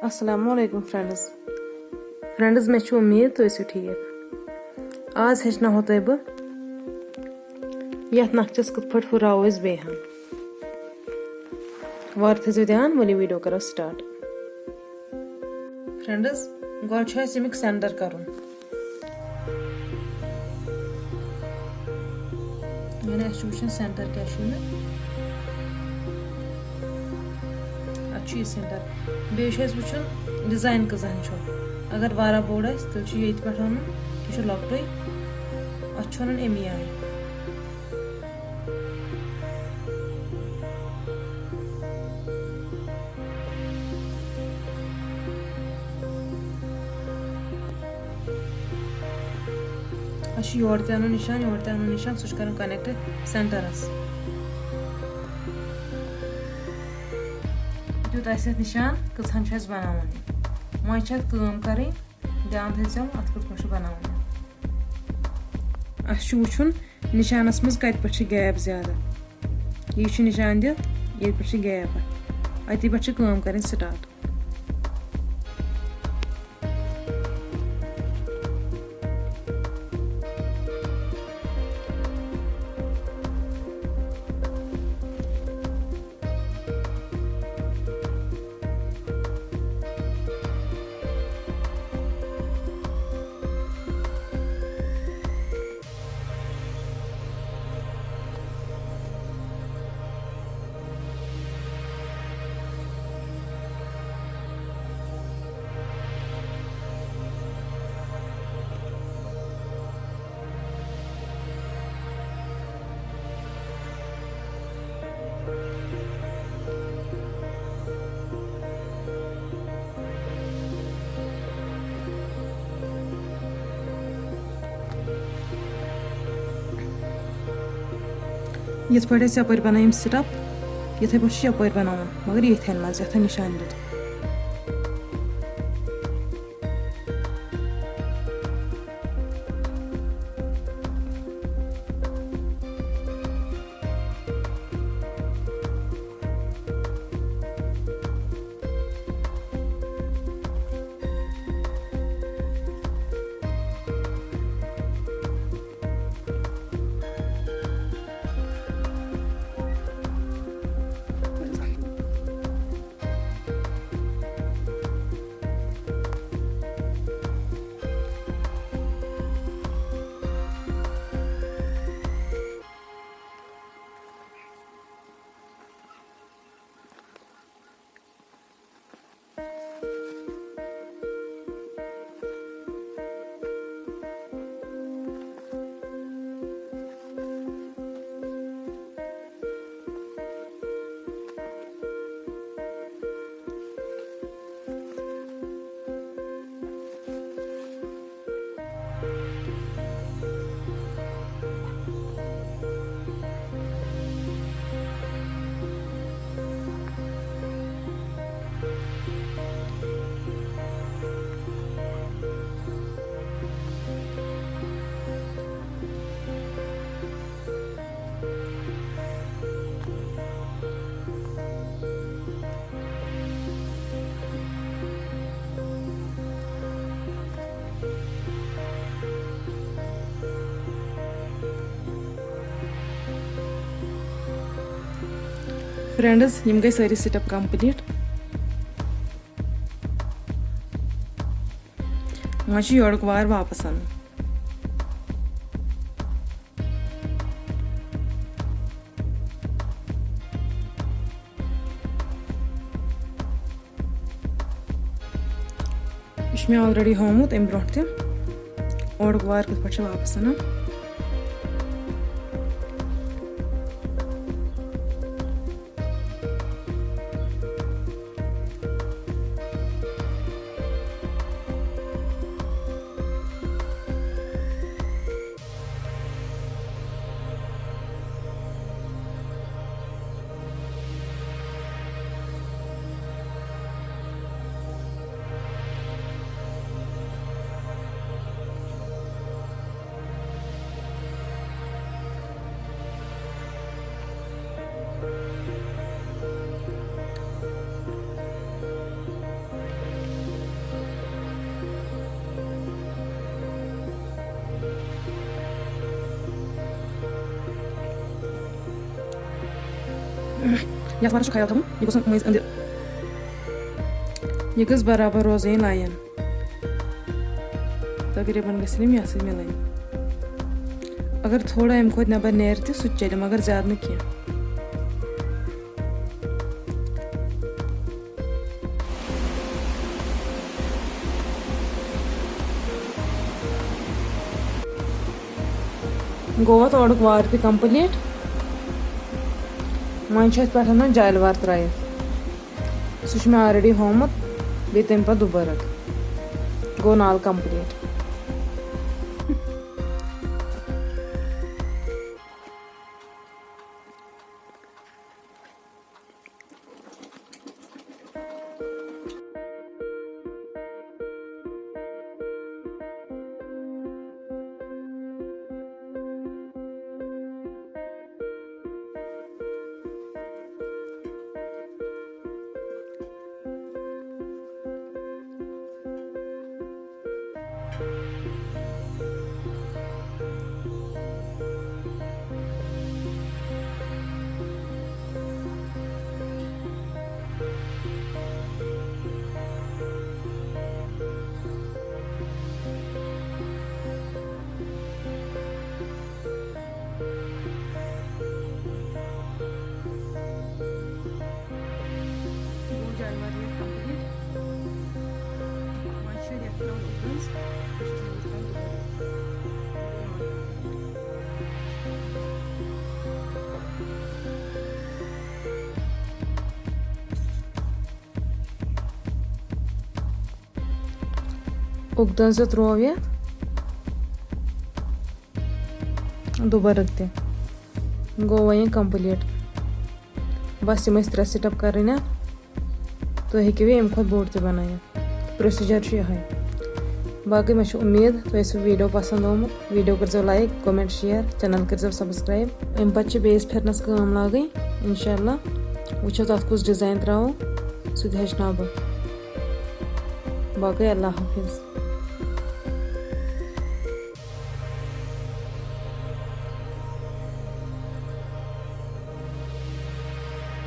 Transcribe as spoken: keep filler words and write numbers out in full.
السلام علیکم friends. Friends, مےٚ چھِ اُمید تُہۍ ٲسِو ٹھیٖک۔ آز ہیٚچھناوہو تۄہہِ بہٕ یَتھ نقشَس کِتھ پٲٹھۍ ہُراوو أسۍ بیٚیہِ ہن۔ وارٕ تھٲیزیو دھیان، وۄنۍ یہِ ویٖڈیو کَرو سٹارٹ۔ فرینڈز، گۄڈٕ چھُ اَسہِ اَمیُک سینٹر کَرُن۔ یعنی اَسہِ چھُ وٕچھُن سینٹر کیٛاہ چھُ یہِ۔ اَتھ چھُ یہِ سینٹر۔ بیٚیہِ چھُ اَسہِ وٕچھُن ڈِزاین کٔژَن چھُ۔ اگر واریاہ بوٚڑ آسہِ، تیٚلہِ چھُ ییٚتہِ پٮ۪ٹھ اَنُن۔ یہِ چھُ لۄکٹُے۔ اَتھ چھُ اَنُن اَمی آیہِ۔ اَسہِ چھُ یورٕ تہِ اَنُن نِشان، یورٕ تہِ اَنُن نِشان، سُہ چھُ کَرُن کَنٮ۪کٹ سینٹَرَس۔ دیُت اَسہِ اَتھ نِشان، کٔژَن چھُ اَسہِ بَناوُن یہِ۔ وۄنۍ چھِ اَتھ کٲم کَرٕنۍ، دھیان تھٲیزیو اَتھ کِتھ پٲٹھۍ چھُ بَناوُن۔ اَسہِ چھُ وٕچھُن نِشانَس منٛز کَتہِ پٮ۪ٹھ چھِ گیپ زیادٕ۔ یہِ چھُ نِشان دِتھ، ییٚتہِ پٮ۪ٹھ چھِ گیپ اَتھ۔ اَتی پٮ۪ٹھ چھِ کٲم کَرٕنۍ سٹارٹ۔ یِتھ پٲٹھۍ اَسہِ یَپٲرۍ بَنٲے یِم سِٹَپ، یِتھَے پٲٹھۍ چھِ یَپٲرۍ بَناوُن، مگر یِتھٮ۪ن منٛز، یَتھ نِشان دیُت۔ فرینڈز، یِم گٔے سٲری سِٹیپ کمپلیٖٹ۔ وۄنۍ چھُ یورُک وار واپس اَنُن۔ یہِ چھُ مےٚ already ہومُت اَمہِ برونٛٹھ تہِ۔ اورُک وار کِتھ پٲٹھۍ چھِ واپس اَنان۔ یَتھ وَرَس چھُ خیال تھاوُن، یہِ گوٚژھ نہٕ مٔنٛزۍ أنٛدرٕ، یہِ گٔژھ برابر روزٕنۍ لایِن۔ تقریٖباً گژھِ یِم یَتھ سۭتۍ مِلٕنۍ۔ اگر تھوڑا اَمہِ کھۄتہٕ نٮ۪بر نیرِ تہِ، سُہ تہِ چلہِ، مگر زیادٕ نہٕ کینٛہہ۔ گوٚو اَتھ اورُک وار تہِ complete۔ وۄنۍ چھُ اَتھ پٮ۪ٹھ اَنُن جالہِ وار ترٛٲیِتھ۔ سُہ چھُ مےٚ already ہومُت، بیٚیہِ تَمہِ پَتہٕ دُبارٕ۔ گوٚو نال complete۔ گوٚو جانور یَتھ complete۔ وۄنۍ چھُ یَتھ ترٛاوُن اُردنَس۔ بہٕ چھُس نہٕ یَتھ ترٛاوُن دُبارٕ۔ اُردنَس تہِ ترٛوو یَتھ دُبارٕ تہِ۔ گوٚو وۄنۍ یہِ complete۔ بس یِم ٲسۍ ترٛےٚ step کَرٕنۍ اَتھ۔ تُہۍ ہیٚکِو یہِ اَمہِ کھۄتہٕ بوٚڑ تہِ بَنٲیِتھ۔ Procedure چھُ یِہوٚے۔ باقٕے مےٚ چھُ اُمید تۄہہِ آسِوٕ video پسنٛد آمُت۔ Video کٔرۍزیو like، comment، share، channel کٔرۍزیو subscribe۔ اَمہِ پتہٕ چھِ بیٚیِس پھِرنَس کٲم لاگٕنۍ۔ اِنشاء اللہ وٕچھو تَتھ کُس design ترٛاوو، سُہ تہِ ہیٚچھناو بہٕ۔ باقٕے اللہ حافظ۔